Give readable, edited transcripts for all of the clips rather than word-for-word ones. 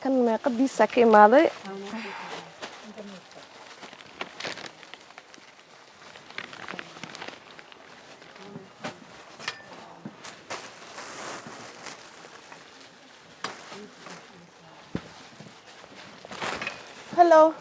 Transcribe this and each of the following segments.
Kan meeqadiisa ka imaaday? Hello.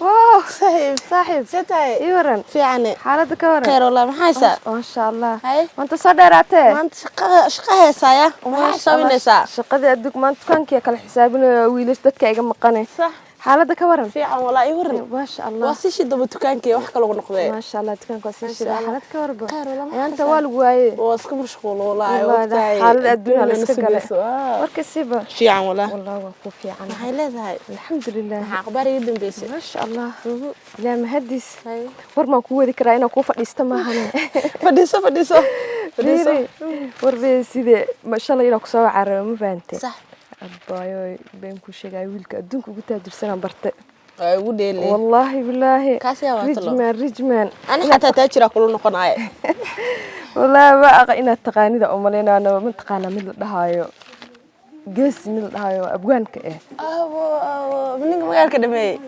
Wow. Saaxiib. Saaxiib. See tahay? Ii waran. Fiicane. Xaaladda ka waran? Khayr wallah, maxaa haysaa? Maasha Allah. Haye. Maanta soo dheeraatee. Maanta shaqa shaqa haysaaya. Maxaa xisaabinaysaa? Shaqadii adduug, maanta dukaankii kala xisaabinaya, wiilash dadka iga maqane. Sax. Xaaladda ka waran? Fiican wallah, ii waran. Maasha Allah. Waa sii shidaba dukaankii, wax kale ugu noqdee. Maasha Allah, dukaanka waa sii Maasha shida. Allah. Xaalad ka waran? Khayr wallah, maxaa Maanta haysaa? waa lagu waayey. Waa iska mashquul wallahi. Wallahi, Ogtahay. xaalad adduun la iska gale. Sugayso. Warka siiba. Fiican wallah. Wallah, waa ku fiican. Maxay leedahay? Alxamdulilah. Maxaa akhbaar iga dambeysay? Maasha Allah, ilaa mahadis. Haye. War maan kuu wadi karaa? Inaan kuu fadhiisto maahane. Fadhiiso, fadhiiso. Fadhiiso. Fiiri, war bee sidee ma shalay inaan kusoo cararo, ma fahante? Sax. Abaayo, been kuu sheegaya, wiilka adduunka ugu taajirsanaan barte. Waa igu dheelay. Wallaahi bilaahi. Kaas yaa waa talo. Rijman, rijman. Ani xataa taajiraa kula noqonaaye. Wallaahi ma aqa inaad taqaanida umalaynaano. Ma taqaanaa mid la dhahaayo Geesi, mid la dhahaayo abwaanka ah? Abo, abo, ninka magaalka dhameeyey.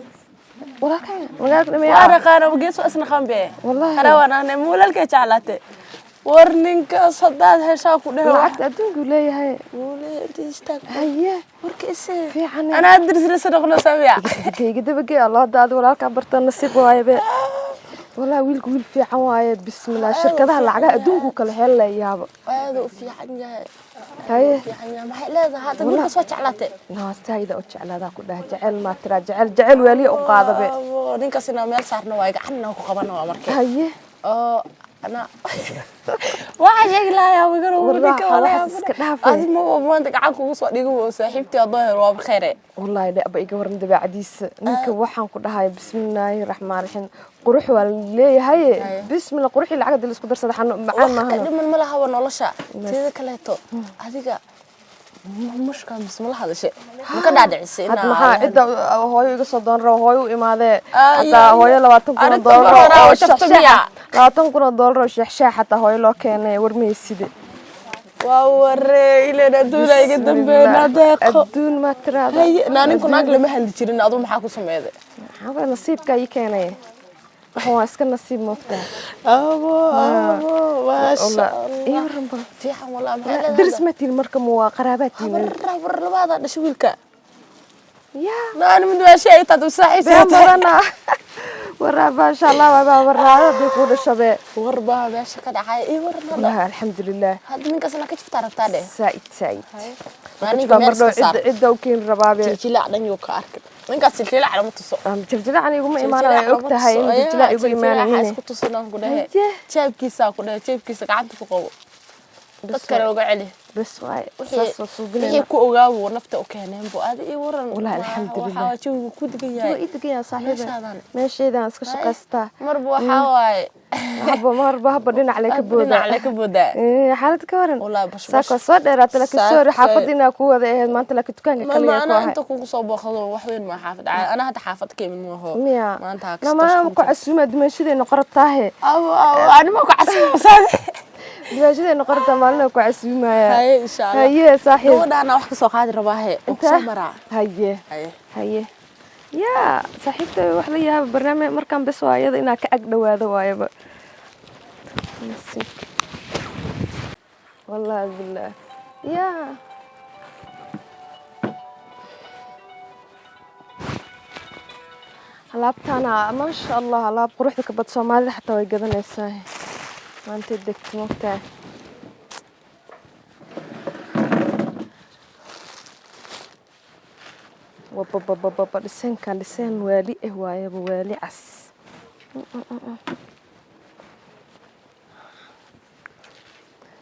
Walaalkay magaalka dhameeya. Waa naqaana, gees waa isnaqaan be. Wallaahi. Qarawaan ahne, muulalkay jeclaatay. War ninkaas haddaad heshaa ku dhehe. Lacagta adduunku leeyahay. Muule, inta istaag. Haye. Warka isee. Fiican. Anaa diris la sadaqno samiya. Iga dabagey Allah, hadda adi walaalkaa barta, nasiib waaye be. Wallahi wiilku wiil fiican waaye, bismillah, shirkadaha lacagaha adduunku kala heelayaaba. Aad u fiican yahay. Haye. Fiican yahay. Maxay leedahay hadda wiilkaas waa jeclaatay? Naastayda u jeclaadaa ku dhah, jecel maa tiraa, jecel jecel waaliya u qaadabe. Abo, ninkaas inaa meel saarno waay, gacanna ku qabano waa markii. Haye. Oo ana waxaa sheegi lahaa wigaro. Wallahi, ninka walahi waxaas iska dhaafe. Adi ma maanta gacan kugu soo dhigo oo saaxiibtii adoo hel waa khayre. Wallaahi dhaba iga waran dabeecadiisa ninka, waxaan ku dhahay bismillaahi raxmaan raxiim, qurux waa leeyahay, bismillah, quruxii lacag hadii la isku darsada xanu macaan wax ka maahano. Dhiman ma lahaba nolosha teeda kaleeto. Adiga mushka mise mala hadashay, ma ka dhaadhicisay? Had maxaa cidda hooyo iga soo doon rabo, hooyo u imaadee. Ay, hataa ay, hooyo 20,000 oo arrinta doolar mar hore oo waa jabta shax-shax miyaa? 20,000 oo doolar oo shax-shax xataa hooyo loo keenay, war mayside. Waa waree, ileen adduuna iga dambeena deeqo. Adduun maa tiraada. Haye, naa ninku naag lama hadli jirin, aduu maxaa ku sameeyday? Maxaa waay, nasiibkaa ii keenay, waxan waa iska nasiib, moogtaa. Abo, abo, maasha Wallah, ii Allah. waran bal. Fiican wallah, maxay leedahay? Daris ma tihin marka, ma waa qaraabaad tihin? Habar habar labaada dhashay wiilka. Yaa. Naan mid waa shay taad u Been saaxiibtay. badana waraa, maasha Allah, waa waraado hadii kuu dhashabe. War baa meesha ka dhacay, ii waran hadda. Wallahi alxamdulilah. Hadda ninkaas la ka jiftaa rabtaa dheh. Saaid saaid. Maa ninka meel mar dhow iska saar. cidda cidda u keeni rabaabe. Jiljilac dhan yuu ka arkay ninkaas, jiljilac lama tuso. Jiljilacan iguma imaanaya, og tahay in jiljilac igu imaanaynin. Isku tusinaan ku dhehe. Haye. Jeebkiisaa ku dhehe, jeebkiisa gacanta ku qabo, dad kale uga celi. Bes waay. Wixii saas oo wixii suubinayna. ku ogaabu nafta u keeneen bu adi, ii waran. Wallahi, alxamdulilah. Waxaa jawigu ku degan waa yahay. ii degan yahay saaxiiba. Meeshaadan. Meeshaydaan iska shaqaystaa. Marba waxaa waaye. Haba marba haba dhinac le ka booda. Dhinac le ka boodaa. Xaalad ka waran? Wallahi, bash bash. Saako soo dheeraata, laakiin sorry, Saako. xaafadda inaa ku wada ahayd maanta, laakiin dukaanka mama kaliya ku anaa ahay. Inta kugu soo booqdo wax weyn maa xaafad anaa hadda xaafad ka imin maaho. Miya? Maanta ha Nama ku casuuma, dimaashadeena qorabtaahe. Abo, abo, anima ku casuuma. Dimaashadeena qorabtaa, maalina ku casuumaya. Haye, insha Allah. Haye saaxiib. Gabadhaana wax ka soo qaadi rabaahe oo kusoo maraa. Haye. Haye. Haye yaa saaxiibta, wax la yaaba barnaamij markaan bes waa iyada inaa ka ag dhawaado waayaba. Nasiibka. Wallaahi billaah yaa alaabtaana, maasha Allah, alaab quruxda ka bad, Soomaalida xataa way gadanaysaa maantay degto, moogtaa. Wababababa, dhiseenkan dhiseen waali ah waayaba, waali cas.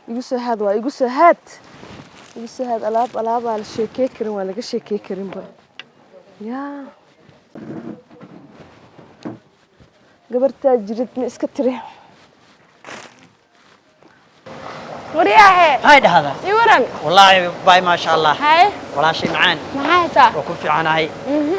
Igu soo haad, waa igu soo haad, igu soo haad. Alaab alaabaa la sheekey karin, waa laga sheekey karinba. Yaa gabartaa jirid ma iska tiri? Waryaahe. Maxay dhahdaa? Ii waran. Wallaahi baay, maasha Allah. Haye. Walaashay macaan. Maxaa haysaa? Waa ku fiicanahay,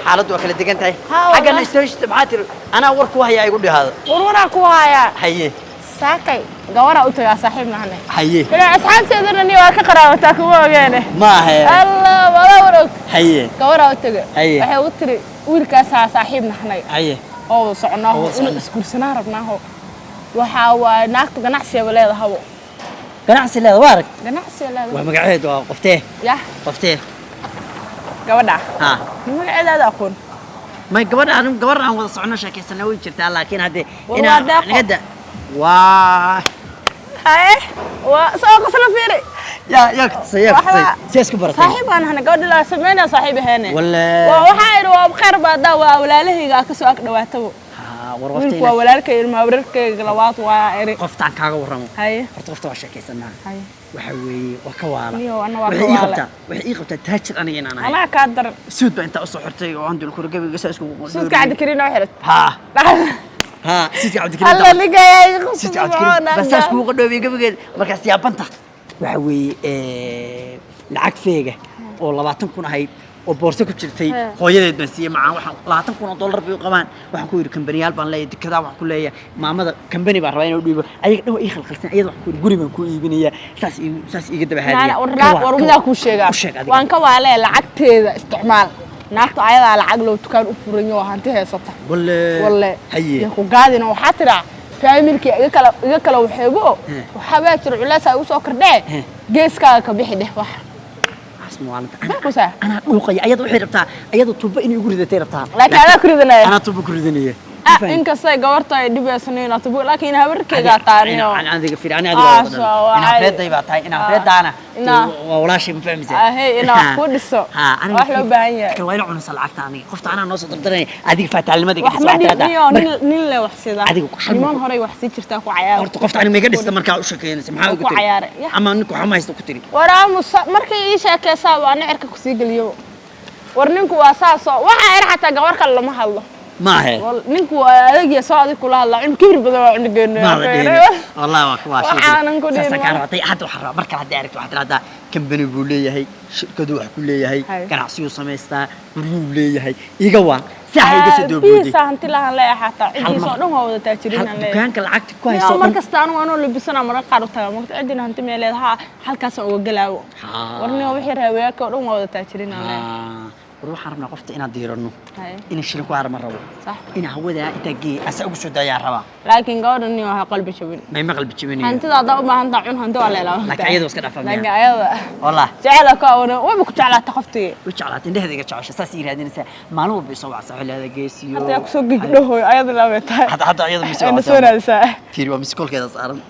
xaaladdu waa kala degan tahay. Ha, wallahi. Xaggana istaashta maxaa tiri? Anaa war ku hayaa, igu dhahado. Warwaraa ku hayaa. Haye. Saakay gabaraa u tagaa, saaxiib nahane. Haye. Ilaa asxaabteedana ni waa ka qaraabataa, kuma ogeene. Ma ahe. Allah wala warog. Haye. Gabaraa u tegay. Haye. Waxay u tiri wiilkaasaa saaxiib nahnay Haye. oo wada soconaaho, Oo wada inuu soconaa. isguursanaa rabnaaho. Waxaa waaye naagta ganacsiaba leedahabo. Ganacsi leeda waa arag. Ganacsiga leedahay. Waa magaceedu waa qoftee? Yah. Qoftee? Gabadha. Ha. Magaceeda aada aqoon. May gabadha aan gabar aan wada socono sheekaysana way jirtaa, laakiin haddee War inaa waa deeqo. naga da waa. Haye, waa soo qosla, fiiri. Yaa ku tusay, yaa ku tusay? Waxba- Si isku baratay? Saaxiib baan ahnay, gabadha la sameynaa saaxiib aheene. Walle. Waa waxaa idhi waa khayr baa daa, waa walaalahayga aa kasoo ag dhawaatabo. Ha, war Wiilku waa qoftayna. walaalkay, ilma wareerkayga labaad waa eri. Qoftaan kaaga warramo. Haye. Horta qofta waa sheekaysanaa. Haye. Waxa weeye waa ka waala. Niyow, anna waa Waxay ka ii waala. qabtaa, waxay ii qabtaa taajir aniga inaan ahay. Anaa kaa daran. Suud baa intaa usoo xirtay oo aan dul kura gabiga saa iskugu Suudka Cabdikariin oo xirat. Ha ha, suudka Cabdikariin. Alla ninkayaa iga suudka Cabdikariin baa saa iskugu qadhoobiyay gabigeeda. Markaas yaabanta waxa weeye lacag feega oo 20,000 ahayd oo boorso ku jirtay hooyadeed baan siiyey. Macaan, waxaan $20,000 bay u qabaan. Waxaan ku yidhi kambaniyaal baan leeyahay, dekedaa waxaan ku leeyahay, maamada kambani baan rabaa inaan u dhiibo. Ayaga dhan waa ii khalkhalsan. Ayada waxaan ku yidhi guri baan ku iibinayaa, saas iigu saas iiga daba haadiya. War midaa kuu sheegaa? U sheeg adiga. Waan ka waalee, lacagteeda isticmaal. Naagta ayadaa lacag loo dukaan u furanyo oo hanti haysata. Walle. Walle. Haye. Iyo ku gaadina waxaa tiraa faamilkii iga kala waxeego. Waxaa jira culays ay usoo kordhee, geeskaaga ka bixi dheh wax. Asmaalanta. Fahmaysaa? Anaa dhuuqaya. Ayada waxay rabtaa ayada tuubo inay igu ridatay rabtaa. Laakiin adaa ku ridanaya. Anaa tuubo ku ridanaya. Ah, inkastay gabarta ay dhibaysan inaad tubo, laakiin habarkeygaa taaniyo. Adiga fiir, ani adiga Ah, wada soo dhan waa inaa caadi. beeday baa tahay, inaa beedaana waa walaashay, ma fahmaysaa? Ahey, inaa wax kuu dhiso. Ha, aniga Wax loo baahan yahay. Kan waa ina cunaysa lacagta. Aniga qofta anaa noo soo dardaranaya. Adiga faataalnimada iga Wax dhis, ma waxaa tiraahdaa, dhibniyo, nin nin le wax sida Adiga hal niman horey wax sii jirtaa ku cayaar. Horta qofta aniga ma iga dhista markaa u sheekeynaysa? Maxaa Ku ugu tiri? cayaaray, yah. Ama ninku waxma haysta ku tiri? War aamusa, markay ii sheekeysaa waa nicirka kusii geliyo. War ninku waa saasoo waxaa er, xataa gabar kale lama hadlo. Maahe. Ninku waa adag soo adig kula hadlaa, cunug kibir badan waa cunugeena. Maada dhihin wallahi, waa kuwaa. Waxaanan ku dhihin. Saasaan kaa rabtay. Hadda waxaan rabaa markale haddii aragto waxaad tirahdaa kambani buu leeyahay, shirkadu wax ku leeyahay, Hay. ganacsiyuu samaystaa, guryuu leeyahay. Iga waan si ha iga soo doobooday. Biisa hanti lahan leeyahay, xataa cidiisa oo dhan waa wada taajiriin aan leeyahay. Dukaanka lacagta ku Niyo, hayso mar dhan. kasta anigu anoo labisana marar qaar u tagaa mogta, cidina hanti mee leedahay halkaasaan uga galaawo. War niyo, wixii reeweyaaka oo dhan waa wada taajiriin aan leeyahay. War waxaan rabnaa qofta inaad diiranno. Hay. Inaan shilin ku harama rabo. Sax. Inaan hawadaa intaa geey asa ugu soo daayaan rabaa. Laakiin gabadha niyo ha qalbi jabin. May ma qalbi jabinayo. Hantida haddaa u baahan tahay cun, hanti waa leelaa. Laakiin ayada waa iska dhaafaa miyaa? Laakiin ayada Wallah. jecel ka awna wayba ku jeclaata qoftii. U jeclaatay, indhaheeda iga jecesha, saas ii raadinaysaa. Maalin walba isoo wacsaa, waxay leedahay geesiyo. Hadda yaa kusoo gigdhahoy, ayada lamay tahay. Hadda ayada ma soo Ayna wacsaa. soo raadisaa. Fiiri, waa miskoolkeeda saaran.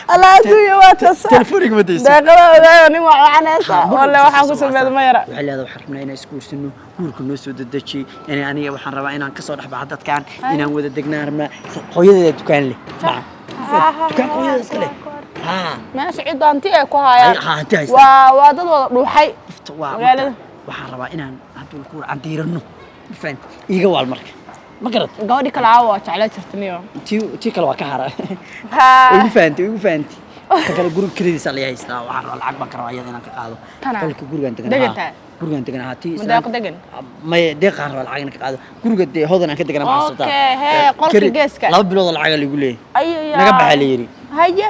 Allah adduunya waa tasa. Telefooniga ma dayso. Deeqada ogaayo, nin waa wacanaysa walle, waxaan ku sameeyay ma yara. Waxay leedahay waxaan rabnaa inaan isguursano, guurka noo soo dedeji, inay aniga waxaan rabaa inaan kasoo dhex baxo dadkan, inaan wada degnaan rabnaa. Hooyadeeda dukaan leh. Dukaan hooyadeeda iska leh. Ha. Meesha cidda hanti ay ku hayaan. Ha, hanti haystaan. Waa dad wada dhuuxay. Qofta waa Magaalada. Waxaan rabaa inaan hadduu ku aan diiranno, ma fahanti? Iiga waal marka, ma garat? Gabadhi kale aawa waa jeclaa jirta niyo. Tii kale waa ka hara. Igu fahanti, igu fahanti. Ta kale guriga kiradiisa la haystaa. Waxaan rabaa lacag baan ka rabaa iyada inaan ka qaado. Tana? Qolka gurigaan degan. Degan Haa. tahay? Gurigaan degan ahaa tii. Ma deeq degan? May, deeqaan rabaa lacag inaan ka qaado guriga dee hodan aan ka deganaa, ma xasuutaa? Okay, hee, qolka geeska. 2 bilood oo lacaga lagu leeyahay. Ayo. Naga baxaa la yidhi. Haye,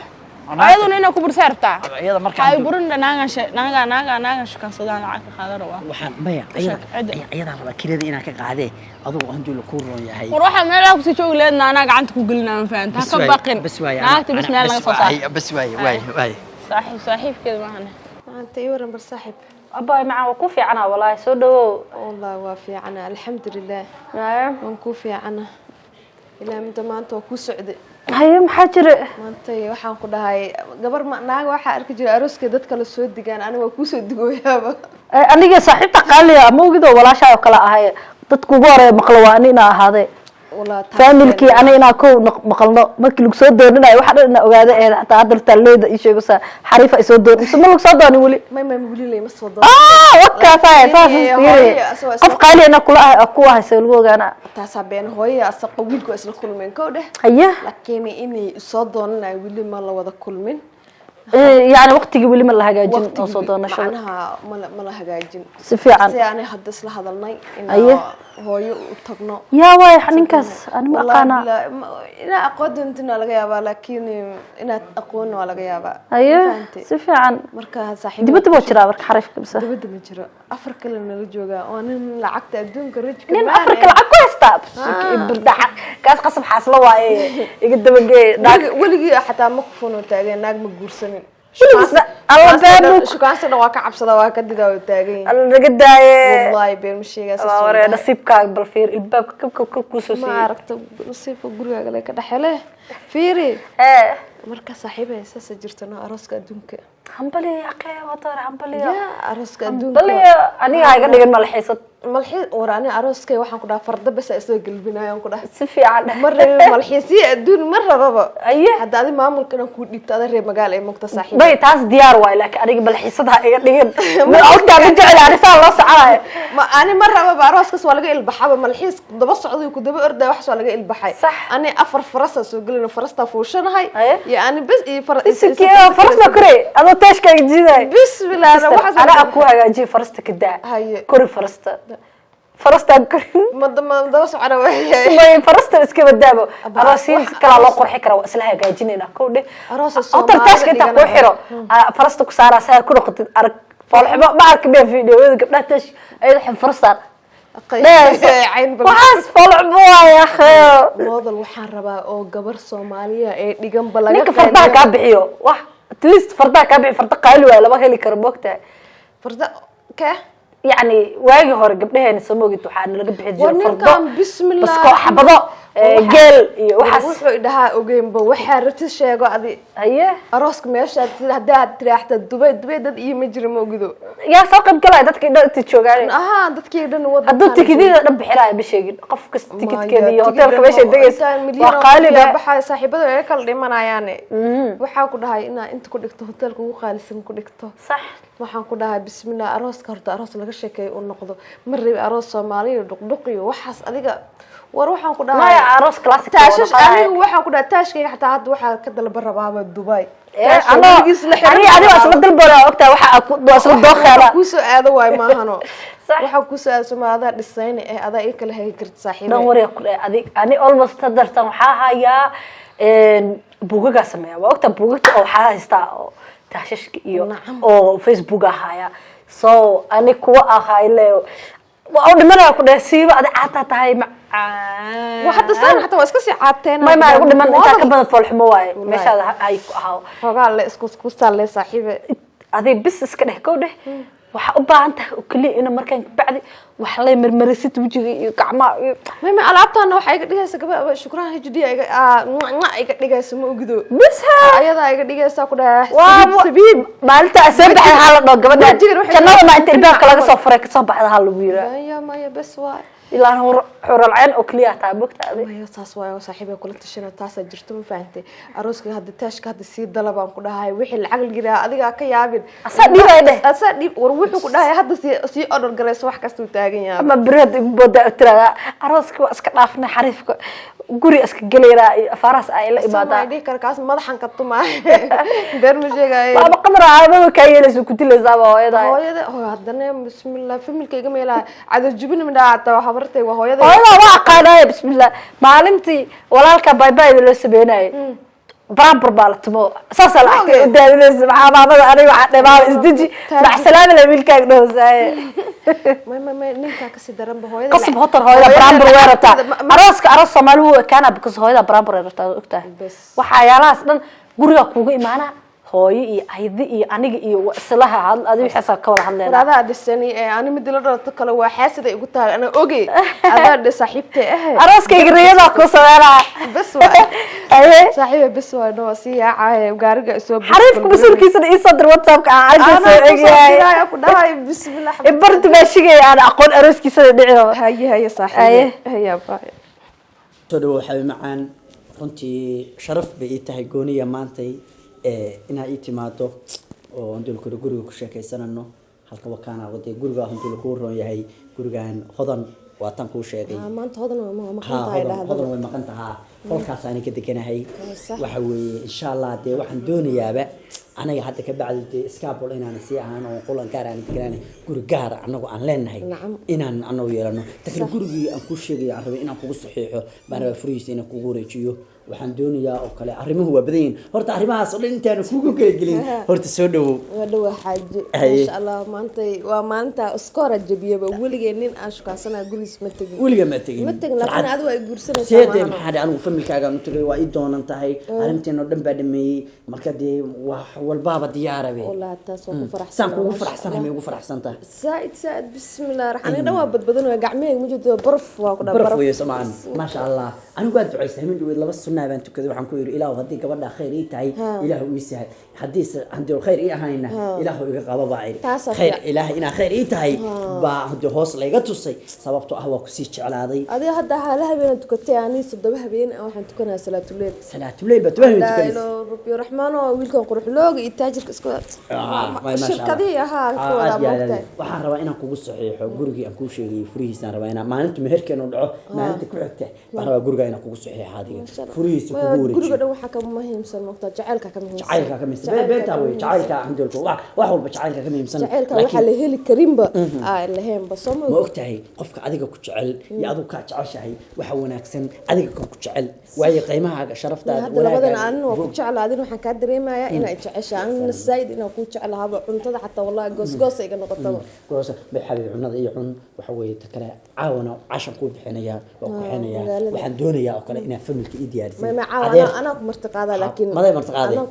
ayaduna inaa ku bursaa rabtaa? Iyada markaan Hay burin, naagan naagan naagan naagan shukansadaan lacag ka qaadan rabaa. Waxaan maya ayada Cidda. Ayadaan rabaa kirada inaan ka qaadee, adugu handuu la kuu roon yahay. War waxaa meelaha kusii joogi leedna, anaa gacanta ku gelinaa, ma fahanta? Ha Bas ka waaye, baqin. bas waaye. Naagta bas meel naga soo saar. Bas waaye, waaye, waaye. Saaxiib saaxiibkeed maahane. Maanta ii waran bar saaxiib. Abbaay macaan, waa ku fiicana walaahi, soo dhawow. Wallah waa fiicana, alxamdulilah. Waan kuu fiicana ilaa midda maanta waa kuu socday. Haye, maxaa jira? Maanta waxaan ku dhahay gabar ma naaga waxaa arki jiray arooska dadka la soo digaan, aniga waa kuusoo digooyaaba. Aniga saaxiibta qaaliya ma ogidoo, walaashaa oo kale ahay, dadka ugu horeeya maqlo waa ani inaa ahaade. Wallah taas. Faamilkii ani inaa kow maqalno markii lagu soo dooninayo waxa dhan inaa ogaado eed, xataa hadda laftaa ii sheego saa xariifa ay soo doon mise ma lagu soo doonin weli? May weli layma soo doon. Ah, wakaasaya saas. Hooyo, fiiri asagoo qof qaali inaa kula ahay ku ahay see lagu ogaanaa? Taasaa been, hooyaya asaqa wiilku waa isla kulmeen kow dheh. Haye. Laakiin inay soo doonanayo weli ma la wada kulmin. Yani waqtigii weli ma la hagaajin oo soo Waqtigii doonashada? Macnaha mala hagaajin. Si fiican. Si aanay hadda isla hadalnay Aye. inaa hooyo u tagno. Yaa waay ninkaas? Ani ma Wallahi aqaanaa. Billahi, inaad aqoon doontina laga yaabaa, laakiin inaad aqoon waa laga yaabaa. Aye. Ma fahantay? Si fiican. Marka saaxiib Dibadda buu jiraa marka xariifka mise? Dibadda ma jiro, afar kale nala joogaa. Waa nin lacagta adduunka rajka Nin maan Afrika eh. lacag ku haystaa kaas qasab xaasla waaye, iga dabagee naag. Weligii xataa ma kufunoo taagan, naag ma guursanin. Weligiisna alla been. Shukaansi dhan waa ka cabsada, waa ka didaa oo taagan yahay. Alla naga daaye. Wallahi been ma sheegaa. Waa waree, nasiibkaaga bal fiir, ilbaabka kabkab ka kuusoo Ma siiyey. aragta nasiibka gurigaaga le ka dhexele, fiiri. Ee. Marka saaxiibay, saasa jirto no arooska adduunka. Hambaliyo aqee, watoore, hambaliyo. Ya arooska adduunka. Hambaliyo, aniga ha iga dhigan malxiisad. Malxiis war, ani arooskay waxaan ku dhaha farda bes isoo gelbinayaan ku dhaha. Si fiican. Ma rabi malxiisiyo adduun, ma rababa. Aye. Hadda adi maamulka inaan kuu dhiibto, ada reer magaal ee mugta saaxiib. Bay taas diyaar waay, laakiin aniga malxiisad ha iga dhigan. Ma ogtaa, ma jecel ani saa loo soconayo. Ma ani ma rababa, arooskaas waa laga ilbaxaba. Malxiis daba socday ku daba ordaya, waxaas waa laga ilbaxay. Sax. Ani afar farasa soo gelina, farastaa fuushanahay. Aye. Iyo ani bes iyo fara. Isikiyo faras ma koray adoo teeshkaaga jiidayo? Bismillah, waxaas anaa ku hagaajiyo farasta, ka daa. Haye. Kori farasta, farastaan korin. Ma daba socona waayay. May, farasta iska badaabo. Aba, aroosiin wax kalaa loo qurxi karaa, waa isla hagaajinayna kow dheh. Aroosa Hotel Soomaalida taashka intaa kuu dhiganaya. xiro, farasta ku saaraa, saa ku noqotid. Arag foolxumo ma arki miya fiidiyoyada gabdhaha taash ayada xin farastaan? Cayn bal. Waxaas foolxumo waay akhayo. Model waxaan rabaa oo gabar Soomaaliya ee dhigan ba laga Ninka fardaha qayliyo. kaa bixiyo wax, at least fardaha kaa bixiyo. Farda qaali waay, lama heli karo, moogtahay. Farda ka Yacni waagii hore gabdhaheena soo moogid, waxaa nalaga bixi War jiray ninkan fardo, bismillah. basko xabado, geel iyo waxaas. Wuxuu idhahaa ogeynba, waxaa rabtid sheego adi. Haye. Arooska meesha haddaad tiraaxda Dubay, Dubay dad iyo ma jiro, ma ogido. Yaa soo qayb galaya? Dadka dhan inta joogaan. Ahaa, dadkii dhan wadankan. Hadduu tikidada dhan bixinaayo ma sheegin, qof kasta tikidkeeda iyo hoteelka meesha degaysa waa qaaliba. Baxay saaxiibada ay kala dhimanayaane. Waxaa ku dhahay inaa inta ku dhigto hoteelka ugu qaalisan ku dhigto. Sax. Waxaan ku dhahay bismillah, arooska horta aroos laga sheekeeyo uu noqdo ma rabi. Aroos Soomaaliya dhuqdhuq iyo waxaas adiga war waxaan ku dhahay. Maya, aroos classic. Taashash anigu waxaan ku dhahay taashkayga xataa hadda waxaa ka dalba rabaaba Dubai. Aniga adiga isla dalbooda ogtahay, waxa waa isla dooqeena. Kusoo aado waay maahano. Sax. Waxaa kusoo aado soma adaa dhisayna eh, adaa ii kala hagi karta saaxiibe. Dhan warya ku dhahay adig, ani almost hadartan waxaa hayaa buugagaa sameeya, waa ogtaa, buugagta oo waxaa haystaa oo taashashka iyo Nacam. oo Facebook ahaya, so ani kuwa ahay le waa u dhimanaya ku dhahay siiba adi caataa tahay macaan. Waa hadda saan xataa waa iska sii caateen. May, ma igu dhiman intaa ka badan, foolxumo waaye meeshaada hay ku ahaa. Xoogaa le isku kusaalle saaxiibe. Adig bis iska dheh, kow dheh, waxaa u baahan tahay oo keliya ina markaan kabacdi wax lay marmarisid wejiga iyo gacmaha iyo May, may, alaabtaana waxaa iga dhigaysa gaba Shukraan HD iga iga dhigaysa, ma ogido. Bis ha. Ayadaa iga dhigaysa ku dhahay. Waa sabiib. Maalinta soo baxay waxaa la dhaho gabadhan Wejigan waxay jannada maa inta ilbaabka laga soo furay kasoo baxda ha lagu yiraa. Maya, maya, bes waay. Ilaa xural ceen oo keliya taa bogta adi. Maya, saas waay oo saaxiibay kula tashana, taasaa jirto, ma fahantay? Arooska hadda taashka hadda sii dala baan ku dhahay, wixii lacag la yidhaha adigaa ka yaabin. Asaa dhiibaya dheh. Asaa dhiib war, wuxuu ku dhahay hadda sii order garayso, wax kastuu taagan yahay. Ama beri hadda igu boodaa u tiraahdaa arooska waa iska dhaafnay, xariifka guri iska gelaynaa iyo afaarahaas ay la Somaa imaadaa. Dhihi kara kaas madaxan ka tumaa, beer ma sheegaayo. Waaba qadar aababa kaa yeelaysa, ku dilaysaaba hooyada. Hooyada hooy haddana bismillah, familka iga meelaha cadajubin midhaa hataa waa habartay, waa hooyada. Hooyada waa aqaanaaye, bismillah, maalintii walaalka baybayda loo sameynayay baraambur baa la tumo, saasaa lacagta u daadinaysa. Maxaa maamada aniga waxaa dhimaaba isdeji, macsalaama la wiilkaaga dhahosaaye. May, may, may, ninkaa kasii daranba hooyada. Qasab hotar hooyada baraambur way rabtaa. Arooska aroos Soomaali wuu ekaana because hooyada baraambur ay rabtaa, waa ogtahay. Bes. Waxyaalahaas dhan guriga kuuga imaana hooyo iyo aydi iyo aniga iyo islaha adi wixaasa ka wada hadleena. War adaa dhisani ee ani midi la dhalato kale waa xaasiday igu tahay, ana oge adaa dhe saaxiibtay ah. Arooskayga riyadaa kuu sameynaa. Bes waay. Haye. Saaxiiba, bes waay, no sii yaacay gaariga isoo. Xariifka mas-uulkiisana iisoo dir WhatsAppka aan arrinta soo egyahay. Ku dhahay bismillah. Ibarti baa shigaya aan aqoon arooskiisana dhici rabo. Haye, haye saaxiibe. Haye. Haye bye. Soo dhawow xabi macaan, runtii sharaf bay ii tahay gooniya maantay inaa ii timaado oo handulkuna guriga ku sheekaysanano halka wakaana wadee guriga handula kuu roon yahay, gurigan Hodan waa tan kuu sheegay. Maanta Hodan waa maqan Ha. tahay. Hodan. Dhahda. Hodan way maqan tahaa. Qolkaas aan ka deganahay. Sax. Waxa weeye, insha Allah, dee waxaan doonayaaba anaga hadda ka bacdi dee iskaabul inaan sii ahaan oo qolan gaar aan deganaan, guri gaar ah annagu aan leenahay inaan annagu yeelano. Ta kale, gurigii aan kuu sheegay, aan rabay inaan kugu saxiixo baan rabaa, furihiisa inaan kugu wareejiyo. Waxaan doonayaa oo kale, arrimuhu waa badan yihiin. Horta arrimahaas oo dhan intaanu kugu kala gelin, horta soo dhawow. Waa dhawaa, xaaji. Haye. Maasha Allah, maanta waa maalinta iskoora jabiyaba. Weligee nin aan shukaansanaa gurigiis ma tegin. Weligaa ma tegin? Ma tegin, laakiin Farxad. adigu ay guursanaysaa Seedee? maahan. Maxaa dhacay? Anigu familkaagaan u tagay, waa ii doonan tahay, arrinteen oo dhan baa dhameeyey. Marka dee wax walbaaba diyaarabe. Wallahi taas waa ku faraxsan. Saan kugu faraxsanahay may ugu faraxsan tahay? Zaaid zaaid. Bismillahi raxmaan, dhan waa badbadan waa gacmahayga ma jirto, baraf waa ku dhaa. Baraf weeye somaan. Maasha Allah, anigu waa ducaystay habeen dhaweyd, laba sunnaa baan tukaday. Waxaan ku yidhi, Ilaahu, haddii gabadha khayr ii tahay, Ilaahu ii sahal, haddiise haddii khayr ii ahayna, Ilaahu iga qaba baa idhi. Taasaa khayr fiican. Ilaah inaa khayr ii tahay baa haddii hoos layga tusay, sababtoo ah waa kusii jeclaaday. Adiga hadda hala habeen tukatay, ani 7 habeen ah waxaan tukanayaa salaatuleyl. Salaatuleyl baa 7 habeen Laa tukanaysa? ilaaha rabbi raxmaan, oo wiilkan qurux looga iyo taajirka isku Ah, maasha Allah. shirkadihii ahaa Ah, ku wadaa aad iyo aad. moogtahay. Waxaan rabaa inaan kugu saxiixo gurigii aan kuu sheegayay. Furihiisaan rabaa inaan maalinta meherkeenu dhaco, maalinta ku xigta baan rabaa guriga inaan kugu saxiixo, adiga furihiisa kugu guriga wareejiyo. Dhan waxaa ka muhiimsan moogtaa jacaylka ka muhiimsan. Jacaylka ka muhiimsan. Beentaa wey, jacaylka alxamdulillah, wax walba jacaylka ka muhiimsan. Jacaylka waxaa la heli karinba aan lahaynba soo ma? Ma ogtahay, qofka adiga ku jecel iyo adigu kaa jeceshahay, waxa wanaagsan adiga kan ku jecel, waayo qiimahaaga, sharaftaada, Hadda labadan wanaagaaga. Anina waa ku jeclaa, adina waxaan kaa dareemayaa inaa jecesha, anina zaaid inaan kuu jeclahaaba. Cuntada xataa wallahi goosgoos iga noqotaba. Goosa bay xabiib, cunada iyo cun. Waxa weeye, ta kale, caawana cashan kuu bixinayaa, waa ku bixinayaa. Magaalada. Waxaan doonayaa oo kale inaad familka ii diyaarisid. Ma caawa anaa ku marti qaadaa, laakiin Maday marti qaaday? Anaa.